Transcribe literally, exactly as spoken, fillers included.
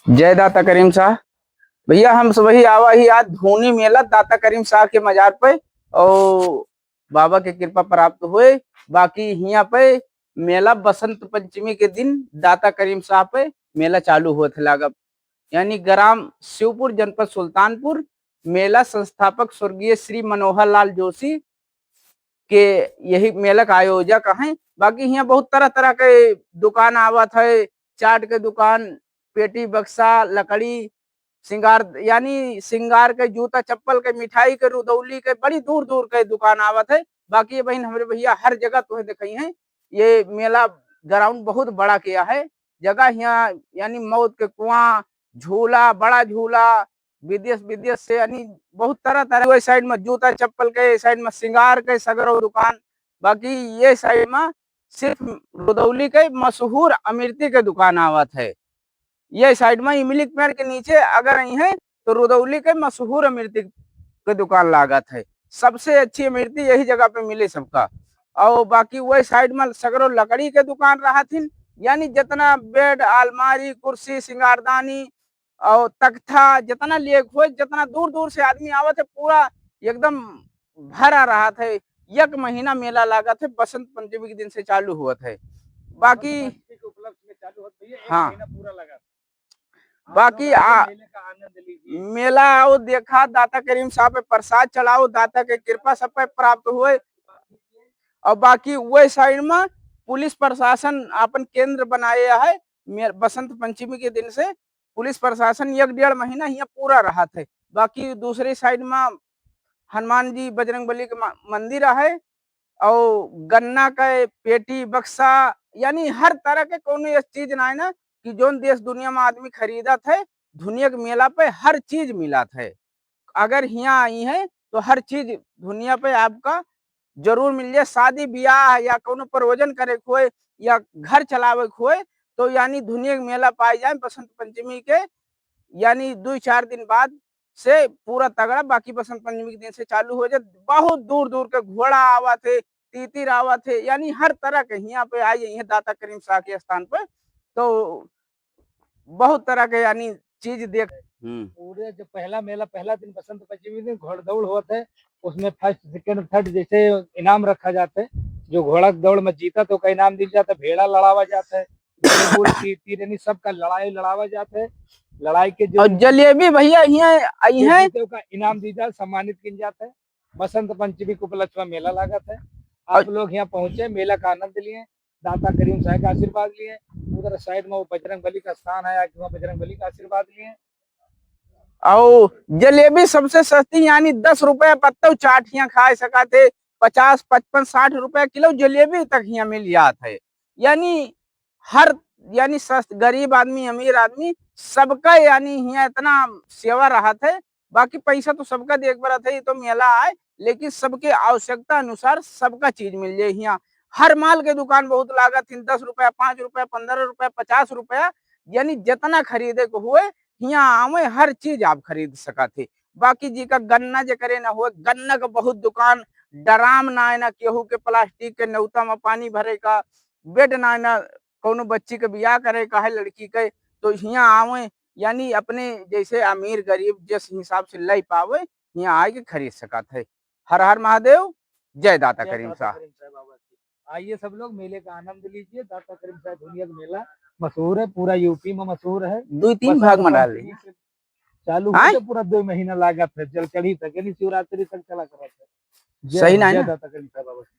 जय दाता करीम शाह। भैया, हम सबही आवा ही आज धूनी मेला दाता करीम शाह के मजार पे, और बाबा के कृपा प्राप्त होए। बाकी हियाँ पे मेला बसंत पंचमी के दिन दाता करीम शाह पे मेला चालू होत है लागब, यानी ग्राम शिवपुर, जनपद सुल्तानपुर। मेला संस्थापक स्वर्गीय श्री मनोहर लाल जोशी के यही मेला का आयोजक हैं। बाकी हियाँ बहुत तरह तरह के दुकान आवत है, चाट के दुकान, पेटी बक्सा, लकड़ी, सिंगार, यानी सिंगार के, जूता चप्पल के, मिठाई के, रुदौली के, बड़ी दूर दूर के दुकान आवत है। बाकी ये बहिन, हमरे भैया हर जगह तुहे देखई हैं। ये मेला ग्राउंड बहुत बड़ा किया है, जगह हियाँ यानी मौत के कुआं, झूला, बड़ा झूला, विदेश विदेश से यानी बहुत तरह तरह। वही साइड में जूता चप्पल के, साइड में सिंगार के सगरो दुकान, बाकी ये साइड में सिर्फ रुदौली के मशहूर अमृति के दुकान आवत है। ये साइड में इमली के पेड़ के नीचे अगर आई है तो रुदौली के मशहूर अमृति के दुकान लागत है। सबसे अच्छी अमृति यही जगह पे मिले सबका। और बाकी वही साइड में सगरो लकड़ी के दुकान रहत हिन, यानी जितना बेड, अलमारी, कुर्सी, सिंगारदानी और तख्ता, जितना लेख हो, जितना दूर दूर से आदमी आवत है, पूरा एकदम भरा रहत है। एक महीना मेला लागत है, बसंत पंचमी के दिन से चालू होत है। बाकी बसंत पंचमी के उपलक्ष्य में चालू होत भैया, एक हाँ। महीना पूरा लगा। आप बाकी लोग आके आ, मेले का आनंद लीजिए। मेला आओ, देखा, दाता करीम शाह पे प्रसाद चढ़ाओ, दाता के कृपा सब पे प्राप्त होए। और बाकी वही साइड में पुलिस प्रशासन अपन केंद्र बनाए है। मे-, बसंत पंचमी के दिन से पुलिस प्रशासन एक डेढ़ महीना हियाँ पूरा रहत है। बाकी दूसरे साइड में हनुमान जी, बजरंग बली के म-, मंदिर है, और गन्ना के पेटी बक्सा, यानी हर तरह के कोनो ऐस चीज ना है ना कि जौन देश दुनिया में आदमी खरीदत है, दुनिया के मेला पे हर चीज मिलत है। अगर हियाँ आई है तो हर चीज दुनिया पे आपका जरूर मिल जाए। शादी ब्याह या कोनो प्रवचन करे के होए या घर चलावे के होए, तो यानी दुनिया के मेला पाए जाए बसंत पंचमी के, यानी दो चार दिन बाद से पूरा तगड़ा। बाकी बसंत पंचमी के दिन से चालू हो जाए। बहुत दूर दूर के घोड़ा आवत है, तीतिर आवत है, यानी हर तरह के हियाँ पे आई है दाता करीम शाह के स्थान पे। तो बहुत तरह के यानी चीज देख। हम्म। पूरे जो पहला मेला, पहला दिन बसंत पंचमी दिन घोड़ दौड़ होत है, उसमें फर्स्ट, सेकंड, थर्ड जैसे इनाम रखा जाता है। जो घोड़ा के दौड़ में जीता तो ओका इनाम दिल जाता है, भेड़ा लड़ावा जाता है, बुल, तीर, तीर, यानी सबका लड़ाई लड़ावा जाता है। लड़ाई के जो और जलेबी भैया हियाँ आई जो है। जीते ओका इनाम दी जाता है, सम्मानित किन जाता है। बसंत पंचमी के उपलक्ष्य में मेला लागत है। आप और लोग यहाँ पहुँचे, मेला का आनंद लिए, दाता करीम शाह का आशीर्वाद लिए। उधर साइड में वो बजरंग बली का स्थान है, आगे वहाँ बजरंग बली का आशीर्वाद लिए। और जलेबी सबसे सस्ती, यानी दस रुपया पत्तौ चाट हियाँ खाए सका थे, पचास, पचपन, साठ रुपया किलो जलेबी तक हियाँ मिल जात है। यानी हर, यानी सस्त-, गरीब आदमी, अमीर आदमी, सबका यानी हियाँ इतना सेवा रहत है। बाकी पैसा तो सबका देख बरत है, ये तो मेला आए, लेकिन सबके आवश्यकता अनुसार सबका चीज मिल जाए। हियाँ हर माल के दुकान बहुत लागत हिन, दस रुपया, पाँच रुपया, पन्द्रह रुपया, पचास रुपया, यानी जितना खरीदे के हुए, हियाँ आवे, हर चीज आप खरीद सकत है। बाकी जी का गन्ना जे करे ना हुए, गन्ना का बहुत दुकान, ड्राम ना है ना, केहू के प्लास्टिक के नेवता में पानी भरे का, बेड ना है ना, कौनो बच्ची के बियाह करे का है लड़की के, तो हियाँ आवे, यानी अपने जैसे अमीर गरीब जिस हिसाब से ले पावे, हियाँ आए के खरीद सकत है। हर हर महादेव, जय दाता जय करीम दाता शाह। करीम शाह बाबा की। आइए सब लोग मेले का आनंद लीजिए। दाता करीम शाह दुनिया का मेला मशहूर है, पूरा यूपी में मशहूर है। दो तीन बसंत भाग में डाल पंचमी ली। से चालू आय? होते पूरा दो महीना लागत है, जल चढ़ी तक, यानी शिवरात्रि तक चला करत है। जय सही हो, ना है जय ना? दाता करीम शाह बाबा की।